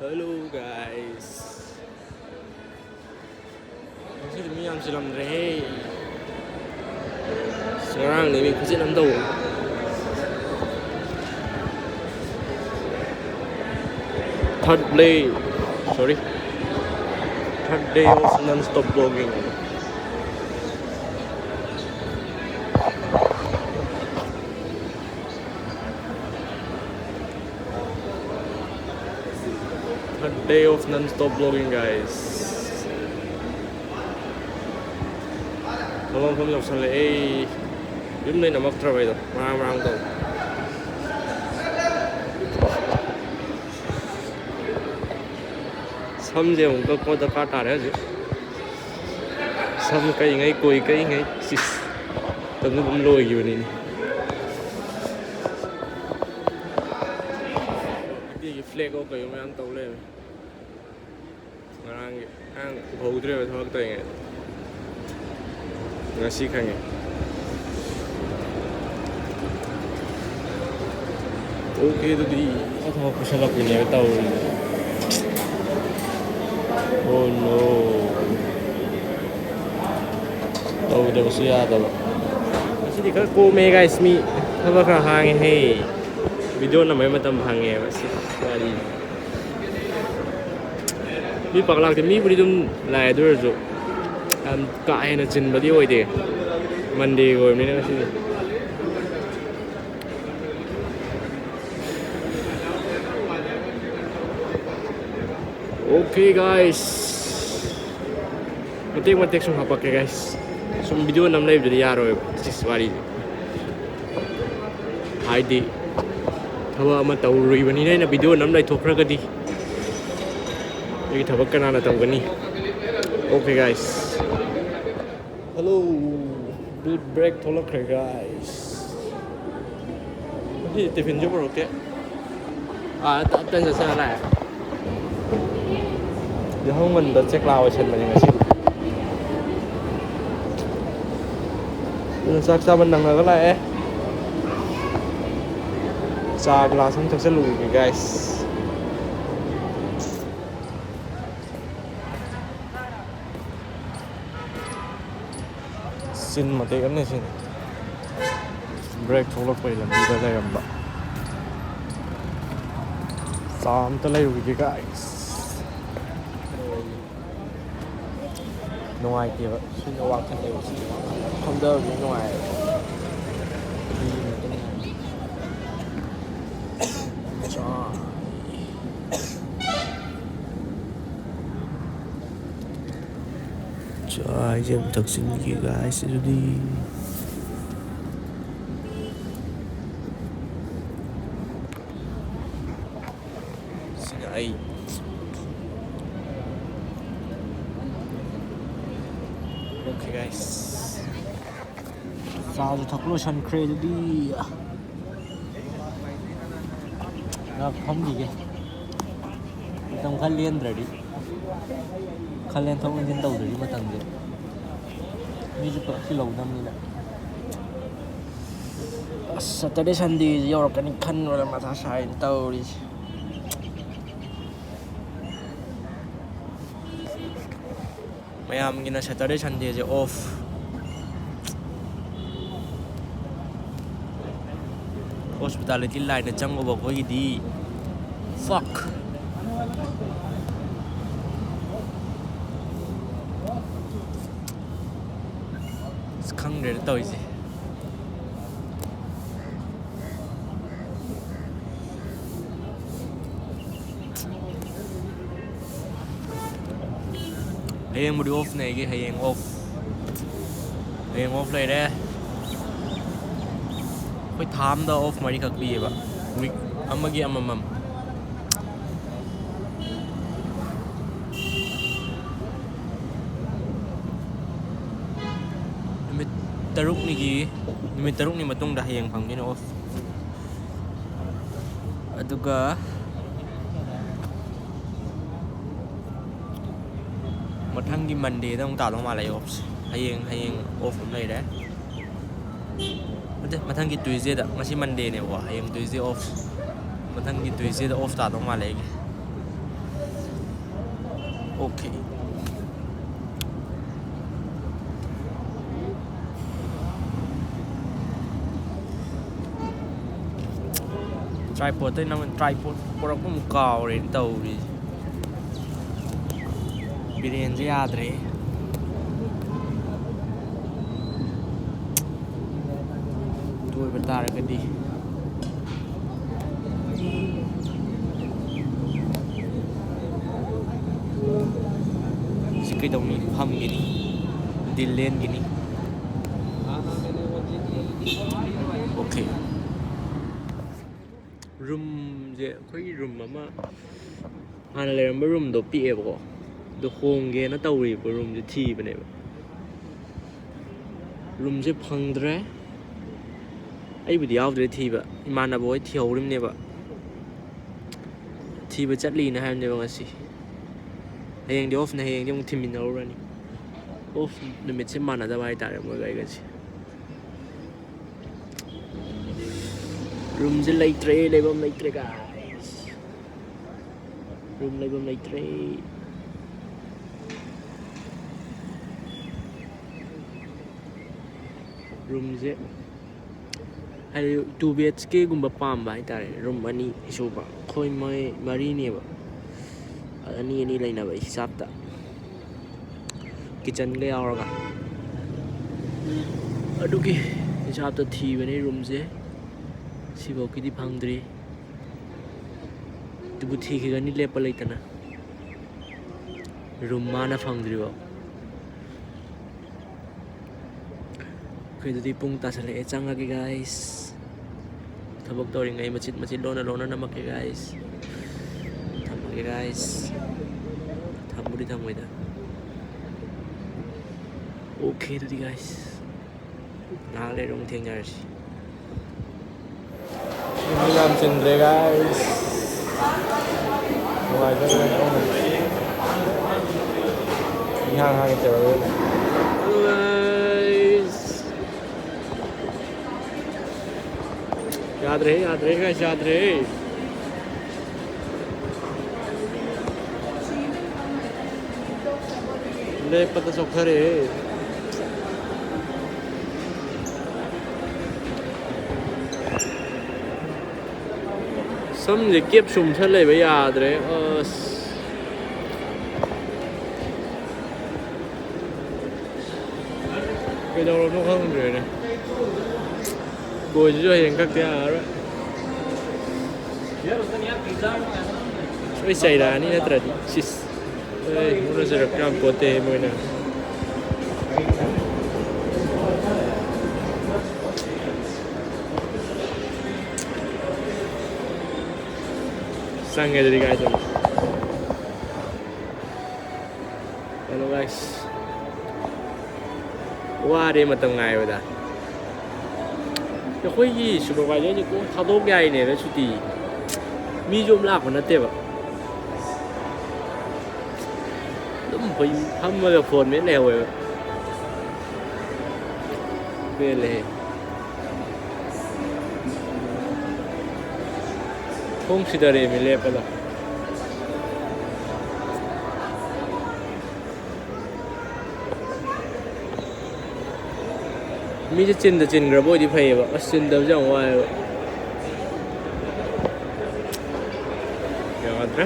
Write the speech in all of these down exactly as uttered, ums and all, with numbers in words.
Hello guys. ꯉꯁꯤꯗꯤ ꯃꯤ ꯌꯥꯝ ꯆꯤꯜꯂꯝꯗ꯭ꯔꯦꯍꯦ꯫ ꯑꯁ, ꯉꯔꯥꯡꯗꯤ ꯃꯤ ꯈꯨꯆꯤꯟ ꯑꯃ ꯇꯧꯕꯅꯤ꯫ Third day, sorry, third day of non-stop vlogging. Third day of non-stop vlogging, guys. ꯊꯕꯛ ꯃꯐꯝ ꯌꯧꯁꯜꯂꯛꯑꯦ꯫ ꯌꯨꯝꯗꯩ ꯅꯝꯃꯛꯇ꯭ꯔꯕ ꯑꯩꯗꯣ, ꯃꯔꯥꯡ ꯃꯔꯥꯡ ꯇꯧ꯫ ꯁꯝꯁꯦ ꯑꯃꯨꯛ ꯀꯛꯄ ꯗꯔꯀꯥꯔ ꯇꯥꯔꯦ ꯍꯧꯖꯤꯛ꯫ ꯁꯝ ꯀꯛꯏꯉꯩ, ꯀꯣꯏ ꯀꯛꯏꯉꯩ, ꯁꯤꯁ, ꯃꯇꯝꯗꯨ ꯑꯗꯨꯝ ꯂꯣꯏꯈꯤꯕꯅꯤꯅꯦ꯫ ꯃꯩꯇꯩꯒꯤ flag ꯑꯣ ꯀꯩꯑꯣ ꯃꯌꯥꯝ ꯇꯧ ꯂꯩꯔꯝꯃꯦ꯫ ꯉꯔꯥꯡꯒꯤ, ꯉꯔꯥꯡ ꯎꯍꯧꯗ꯭ꯔꯦꯕ ꯊꯕꯛ ꯇꯧꯔꯤꯉꯩꯗ꯫ ꯉꯁꯤ ꯈꯪꯉꯦ꯫ Okay, ꯑꯗꯨꯗꯤ ꯊꯕꯛ ꯄꯨꯁꯜꯂꯛꯄꯤꯅꯦꯕ ꯇꯧꯔꯤꯁꯦ꯫ Oh no. ꯇꯧꯗꯕꯁꯨ ꯌꯥꯗꯕ꯫ ꯉꯁꯤꯗꯤ ꯈꯔ ꯀꯣꯝꯃꯦ guys, ꯃꯤ ꯊꯕꯛ ꯈꯔ ꯍꯥꯡꯉꯦꯍꯦ꯫ Video ꯅꯝꯕꯩ ꯃꯇꯝ ꯐꯪꯉꯦꯕ꯫ ꯁꯤ ꯋꯥꯔꯤ꯫ ꯃꯤ ꯄꯥꯛ ꯂꯥꯛꯇꯦ꯫ ꯃꯤꯕꯨꯗꯤ ꯑꯗꯨꯝ ꯂꯥꯛꯑꯦ, ꯑꯗꯨ ꯑꯣꯏꯔꯁꯨ ꯌꯥꯝ ꯀꯥ ꯍꯦꯟꯅ ꯆꯤꯟꯕꯗꯤ ꯑꯣꯏꯗꯦ꯫ Monday ꯑꯣꯏꯕꯅꯤꯅ ꯉꯁꯤꯗꯤ꯫ Okay guys, ꯃꯇꯦꯛ ꯃꯇꯦꯛ ꯁꯨꯝ ꯍꯥꯄꯛꯀꯦ guys꯫ ꯁꯨꯝ video ꯅꯝ ꯂꯩꯕꯗꯨꯗꯤ ꯌꯥꯔꯣꯏꯕ꯫ ꯁꯤꯁ, ꯋꯥꯔꯤꯁꯦ꯫ ꯍꯥꯏꯗꯤ ꯊꯕꯛ ꯑꯃ ꯇꯧꯔꯨꯔꯤꯕꯅꯤꯅ ꯑꯩꯅ video ꯅꯝ ꯂꯩꯊꯣꯛꯈ꯭ꯔꯒꯗꯤ ꯑꯩꯒꯤ ꯊꯕꯛ ꯀꯅꯥꯅ ꯇꯧꯒꯅꯤ? Okay guys. Hello, dude, break ꯊꯣꯛꯂꯛꯈ꯭ꯔꯦ guys꯫ ꯉꯁꯤ tiffinꯁꯨ ꯄꯨꯔꯛꯇꯦ꯫ ꯑꯥ, ꯇꯞ ꯇꯞꯅ ꯆꯠꯁꯦ ꯍꯥꯏꯔ ꯂꯥꯛꯑꯦ꯫ ꯌꯥꯍꯧ ꯉꯟꯕ ꯆꯦꯛꯂꯥ ꯑꯣꯏꯁꯟꯕꯅꯦ ꯉꯁꯤ꯫ ꯑꯗꯨꯅ ꯆꯥꯛ ꯆꯥꯕ ꯅꯪꯉꯒ ꯂꯥꯛꯑꯦ꯫ ꯆꯥ glass ꯑꯃ ꯊꯛꯆꯜꯂꯨꯈꯤꯒꯦ guys꯫ ꯆꯤꯟ ꯃꯇꯦꯛ ꯑꯃꯅꯤ ꯁꯤꯅꯤ꯫ ꯕ꯭ꯔꯦꯛ ꯊꯣꯛꯂꯛꯄꯩ ꯂꯝꯕꯤꯗ ꯂꯩꯔꯝꯕ꯫ ꯆꯥ ꯑꯝꯇ ꯂꯩꯔꯨꯈꯤꯒꯦ, guys꯫ ꯅꯨꯡꯉꯥꯏꯇꯦꯕ꯫ ꯁꯤꯅ ꯋꯥꯈꯜ ꯂꯩꯕ, ꯁꯤꯅ ꯋꯥꯈꯜ ꯐꯝꯊꯕꯗꯤ ꯅꯨꯡꯉꯥꯏꯌꯦꯕ꯫ ꯆꯥ꯫ ꯆꯥ ꯍꯥꯏꯁꯦ ꯑꯃꯨꯛ ꯊꯛꯆꯤꯟꯈꯤꯒꯦ, guys, ꯑꯗꯨꯗꯤ꯫ ꯁꯤꯅ ꯑꯩ꯫ Okay, guys꯫ ꯆꯥꯁꯨ ꯊꯛꯄ ꯂꯣꯏꯁꯟꯈ꯭ꯔꯦ ꯑꯗꯨꯗꯤ꯫ ꯉꯥꯏꯍꯥꯛ ꯐꯝꯈꯤꯒꯦ꯫ ꯃꯇꯝ ꯈꯔ ꯂꯦꯟꯗ꯭ꯔꯗꯤ꯫ ꯈꯔ ꯂꯦꯟꯊꯣꯛ ꯂꯦꯟꯁꯤꯟ ꯇꯧꯗ꯭ꯔꯗꯤ ꯃꯇꯝꯁꯦ꯫ ꯃꯤꯁꯨ ꯄꯨꯂꯞ ꯆꯤꯜꯍꯧꯗꯕꯅꯤꯅ꯫ ꯑꯁ, Saturday Sunday ꯁꯤ ꯌꯧꯔꯛꯀꯅꯤ ꯈꯟꯕꯗ ꯃꯊꯥ ꯁꯥꯏꯅ ꯇꯧꯔꯤꯁꯦ꯫ ꯃꯌꯥꯝꯒꯤꯅ Saturday Sunday ꯁꯦ off꯫ Hospitality line ꯗ ꯆꯪꯉꯨꯕ ꯑꯩꯈꯣꯏꯒꯤꯗꯤ꯫ Fuck꯫ ꯑꯁ, ꯈꯪꯗ꯭ꯔꯦꯗ ꯇꯧꯔꯤꯁꯦ꯫ ꯍꯌꯦꯡꯕꯨꯗꯤ off ꯅꯦ ꯑꯩꯒꯤ, ꯍꯌꯦꯡ off꯫ ꯍꯌꯦꯡ off ꯂꯩꯔꯦ꯫ ꯑꯩꯈꯣꯏ ꯊꯥ ꯑꯝꯗ off ꯃꯔꯤꯈꯛ ꯄꯤꯌꯦꯕ, week ꯑꯃꯒꯤ ꯑꯃꯃꯝ꯫ ꯅꯨꯃꯤꯠ ꯇꯔꯨꯛꯅꯤꯒꯤ, ꯅꯨꯃꯤꯠ ꯇꯔꯨꯛꯅꯤ ꯃꯇꯨꯡꯗ ꯍꯌꯦꯡ ꯐꯪꯗꯣꯏꯅꯦ off꯫ ꯑꯗꯨꯒ ꯃꯊꯪꯒꯤ Monday ꯗ ꯑꯃꯨꯛ ꯇꯥꯗꯧ ꯃꯥꯜꯂꯦ off ꯁꯦ꯫ ꯍꯌꯦꯡ, ꯍꯌꯦꯡ off ꯑꯃ ꯂꯩꯔꯦ꯫ ꯅꯠꯇꯦ, ꯃꯊꯪꯒꯤ Tuesday ꯗ꯫ ꯉꯁꯤ Monday ꯅꯦꯕꯀꯣ, ꯍꯌꯦꯡ Tuesday off꯫ ꯃꯊꯪꯒꯤ Tuesday ꯗ off ꯇꯥꯗꯧ ꯃꯥꯜꯂꯦ ꯑꯩꯒꯤ꯫ Okay꯫ ꯇ꯭ꯔꯥꯏꯄꯣꯠꯇꯩ ꯅꯪ ꯇ꯭ꯔꯥꯏꯄꯣꯠ ꯄꯣꯔꯛꯄ ꯑꯃꯨꯛ ꯀꯥꯎꯔꯦꯅ ꯇꯧꯔꯤꯁꯦ꯫ ꯕꯤꯔꯦꯟꯁꯦ ꯌꯥꯗ꯭ꯔꯦ꯫ ꯑꯗꯨ ꯑꯣꯏꯕ ꯇꯥꯔꯒꯗꯤ ꯁꯤ ꯀꯩꯗꯧꯅꯤ? ꯐꯝꯒꯤꯅꯤ, ꯗꯤꯜ ꯂꯦꯟꯒꯤꯅꯤ꯫ ꯑꯣꯀꯦ꯫ ꯔꯨꯝꯁꯦ ꯑꯩꯈꯣꯏꯒꯤ ꯔꯨꯝ ꯑꯃ ꯍꯥꯟꯅ ꯂꯩꯔꯝꯕ ꯔꯨꯝꯗꯣ ꯄꯤꯛꯑꯦꯕꯀꯣ, ꯑꯗꯣ ꯍꯣꯡꯒꯦꯅ ꯇꯧꯔꯤꯕ ꯔꯨꯝꯁꯦ ꯊꯤꯕꯅꯦꯕ꯫ ꯔꯨꯝꯁꯦ ꯐꯪꯗ꯭ꯔꯦ꯫ ꯑꯩꯕꯨꯗꯤ ꯌꯥꯎꯗ꯭ꯔꯦ ꯊꯤꯕ, ꯏꯃꯥꯟꯅꯕ ꯍꯣꯏ ꯊꯤꯍꯧꯔꯤꯕꯅꯦꯕ꯫ ꯊꯤꯕ ꯆꯠꯂꯤꯅ ꯍꯥꯏꯕꯅꯦꯕ ꯉꯁꯤ꯫ ꯍꯌꯦꯡꯗꯤ ꯑꯣꯐꯅꯦ, ꯍꯌꯦꯡꯗꯤ ꯑꯃꯨꯛ ꯊꯤꯃꯤꯟꯅꯔꯨꯔꯅꯤ꯫ ꯑꯣꯐ ꯅꯨꯃꯤꯠꯁꯦ ꯃꯥꯟꯅꯗꯕ ꯍꯥꯏꯇꯥꯔꯦ ꯃꯣꯏꯒ ꯑꯩꯒꯁꯦ꯫ ꯔꯨꯝꯁꯦ ꯂꯩꯇ꯭ꯔꯦ, ꯂꯩꯐꯝ ꯂꯩꯇ꯭ꯔꯦ guys꯫ ꯔꯨꯝ ꯂꯩꯐꯝ ꯂꯩꯇ꯭ꯔꯦ꯫ ꯔꯨꯝꯁꯦ ꯍꯥꯏꯗꯤ ꯇꯨ ꯕꯤ ꯑꯩꯆ ꯀꯦꯒꯨꯝꯕ ꯄꯥꯝꯕ ꯍꯥꯏꯇꯥꯔꯦ꯫ ꯔꯨꯝ ꯑꯅꯤ ꯁꯨꯕ, ꯑꯩꯈꯣꯏ ꯃꯣꯏ ꯃꯔꯤꯅꯦꯕ, ꯑꯅꯤ ꯑꯅꯤ ꯂꯩꯅꯕ ꯍꯤꯁꯥꯞꯇ, ꯀꯤꯠꯆꯟꯒ ꯌꯥꯎꯔꯒ꯫ ꯑꯗꯨꯒꯤ ꯍꯤꯁꯥꯞꯇ ꯊꯤꯕꯅꯦ ꯔꯨꯝꯁꯦ꯫ ꯁꯤꯐꯧꯀꯤꯗꯤ ꯐꯪꯗ꯭ꯔꯤ꯫ ꯑꯗꯨꯕꯨ ꯊꯤꯈꯤꯒꯅꯤ ꯂꯦꯞꯄ ꯂꯩꯇꯅ, ꯔꯨꯝ ꯃꯥꯅ ꯐꯪꯗ꯭ꯔꯤꯕꯣ꯫ ꯑꯩꯈꯣꯏ ꯑꯗꯨꯗꯤ ꯄꯨꯡ ꯇꯥꯁꯜꯂꯛꯑꯦ, ꯆꯪꯉꯒꯦ guys꯫ ꯊꯕꯛ ꯇꯧꯔꯤꯉꯩ ꯃꯆꯤꯠ ꯃꯆꯤꯠ ꯂꯣꯟꯅ ꯂꯣꯟꯅ ꯅꯝꯃꯛꯀꯦ guys꯫ ꯊꯝꯃꯒꯦ guys꯫ ꯊꯝꯕꯨꯗꯤ ꯊꯝꯃꯣꯏꯗ꯫ ꯑꯣꯀꯦ ꯑꯗꯨꯗꯤ guys, ꯉꯥꯏꯍꯥꯛ ꯂꯩꯔ ꯑꯃꯨꯛ ꯊꯦꯡꯅꯔꯁꯤ꯫ ꯃꯤ ꯌꯥꯝ ꯆꯤꯟꯗ꯭ꯔꯦ guys꯫ ꯅꯨꯡꯉꯥꯏꯖꯈ꯭ꯔꯦ꯫ ꯏꯍꯥꯡ ꯍꯥꯡꯉꯦ ꯇꯧꯔꯒ꯫ ꯌꯥꯗ꯭ꯔꯦ, ꯌꯥꯗ꯭ꯔꯦ guys, ꯌꯥꯗ꯭ꯔꯦ꯫ ꯂꯦꯞꯄꯗ ꯆꯣꯛꯊꯔꯦꯍꯦ꯫ ꯃꯐꯝꯁꯦ ꯀꯦꯞ ꯁꯨꯝ ꯁꯠ ꯂꯩꯕ ꯌꯥꯗ꯭ꯔꯦ꯫ ꯑꯁ, ꯀꯩꯗꯧꯔꯕꯅꯣ ꯈꯪꯗ꯭ꯔꯦꯅꯦ꯫ ꯀꯣꯏꯁꯤꯁꯨ ꯍꯌꯦꯡ ꯀꯛꯇ ꯌꯥꯔꯔꯣꯏ꯫ ꯂꯣꯏ ꯆꯩꯔꯛꯑꯅꯤ ꯅꯠꯇ꯭ꯔꯗꯤ꯫ ꯁꯤꯁ꯫ ꯑꯦ, ꯍꯣꯠꯅꯖꯔꯛꯄ ꯌꯥꯝ ꯄꯣꯠꯇꯦ ꯃꯣꯏꯅ꯫ ꯆꯪꯉꯦ ꯑꯗꯨꯗꯤ ꯀꯥꯏ ꯆꯠꯂꯣ꯫ ꯍꯜꯂꯣ ꯒꯥꯏꯁ꯫ ꯋꯥꯔꯦ ꯃꯇꯝ ꯉꯥꯏꯕꯗ꯫ ꯑꯩꯈꯣꯏꯒꯤ ꯁꯨꯄꯔꯚꯥꯏꯖꯔꯁꯦ ꯀꯣꯛ ꯊꯥꯗꯣꯛ ꯌꯥꯏꯅꯦꯕ ꯁꯨꯇꯤ꯫ ꯃꯤꯁꯨ ꯑꯃ ꯂꯥꯛꯄ ꯅꯠꯇꯦꯕ꯫ ꯑꯗꯨꯝ ꯑꯩꯈꯣꯏ ꯐꯝꯃꯒ ꯐꯣꯟ ꯃꯦꯠ ꯂꯩꯍꯧꯋꯦꯕ꯫ ꯄꯦꯜꯂꯦꯍꯦ꯫ ꯊꯣꯡ ꯁꯤꯗꯔꯦꯃꯤ ꯂꯦꯞꯄꯗ꯫ ꯃꯤꯁꯦ ꯆꯤꯟꯗ ꯆꯤꯟꯈ꯭ꯔꯕ ꯑꯣꯏꯗꯤ ꯐꯩꯌꯦꯕ꯫ ꯑꯁ, ꯆꯤꯟꯗꯕꯁꯦ ꯌꯥꯝ ꯋꯥꯏꯑꯦꯕ꯫ ꯌꯥꯗ꯭ꯔꯦ꯫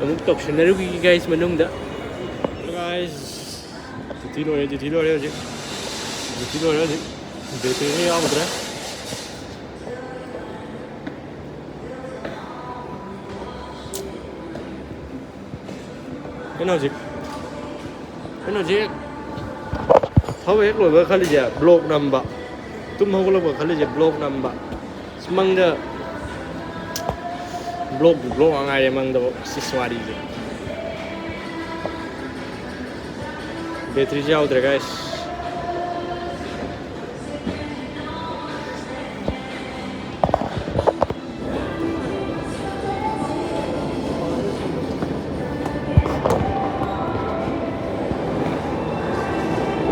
ꯑꯃꯨꯛ ꯇꯧꯁꯟꯅꯔꯨꯈꯤꯒꯦ ꯒꯥꯏꯁ ꯃꯅꯨꯡꯗ꯫ ꯒꯥꯏꯁ, ꯗ꯭ꯌꯨꯇꯤ ꯂꯣꯏꯔꯦ, ꯗ꯭ꯌꯨꯇꯤ ꯂꯣꯏꯔꯦ ꯍꯧꯖꯤꯛ꯫ ꯗ꯭ꯌꯨꯇꯤ ꯂꯣꯏꯔꯦ ꯍꯧꯖꯤꯛ꯫ ꯕꯦꯇ꯭ꯔꯤꯁꯨ ꯌꯥꯎꯗ꯭ꯔꯦ꯫ ꯑꯩꯅ ꯍꯧꯖꯤꯛ, ꯑꯩꯅ ꯍꯧꯖꯤꯛ ꯊꯕꯛ ꯍꯦꯛ ꯂꯣꯏꯕꯒ ꯈꯜꯂꯤꯁꯦ ꯕ꯭ꯂꯣꯛ ꯅꯝꯕ꯫ ꯇꯨꯝ ꯍꯧꯒꯠꯂꯛꯄꯒ ꯈꯜꯂꯤꯁꯦ ꯕ꯭ꯂꯣꯛ ꯅꯝꯕ꯫ ꯑꯁ, ꯃꯪꯗ ꯕ꯭ꯂꯣꯛ, ꯕ꯭ꯂꯣꯛ ꯉꯥꯛ ꯉꯥꯏꯔꯦ ꯃꯪꯗꯕꯨ꯫ ꯁꯤꯁ, ꯋꯥꯔꯤꯁꯦ꯫ ꯕꯦꯇ꯭ꯔꯤꯁꯨ ꯌꯥꯎꯗ꯭ꯔꯦ ꯒꯥꯏꯁ꯫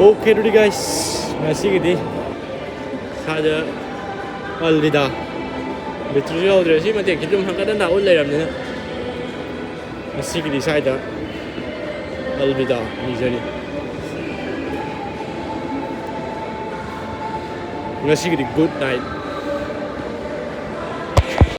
ꯑꯣꯀꯦ, ꯑꯗꯨꯗꯤ ꯒꯥꯏꯁ, ꯉꯁꯤꯒꯤꯗꯤ ꯁ꯭ꯋꯥꯏꯗ ꯑꯜꯕꯤꯗꯥ꯫ ꯕꯦꯇ꯭ꯔꯤꯁꯨ ꯌꯥꯎꯗ꯭ꯔꯦ꯫ ꯁꯤ ꯃꯇꯦꯛꯁꯤ ꯑꯗꯨꯝ ꯍꯪꯀꯠ ꯍꯟꯗ ꯎꯠ ꯂꯩꯔꯕꯅꯤꯅ꯫ ꯉꯁꯤꯒꯤꯗꯤ ꯁ꯭ꯋꯥꯏꯗ ꯑꯜꯕꯤꯗꯥ ꯅꯤꯖꯔꯤ꯫ ꯉꯁꯤꯒꯤꯗꯤ good night꯫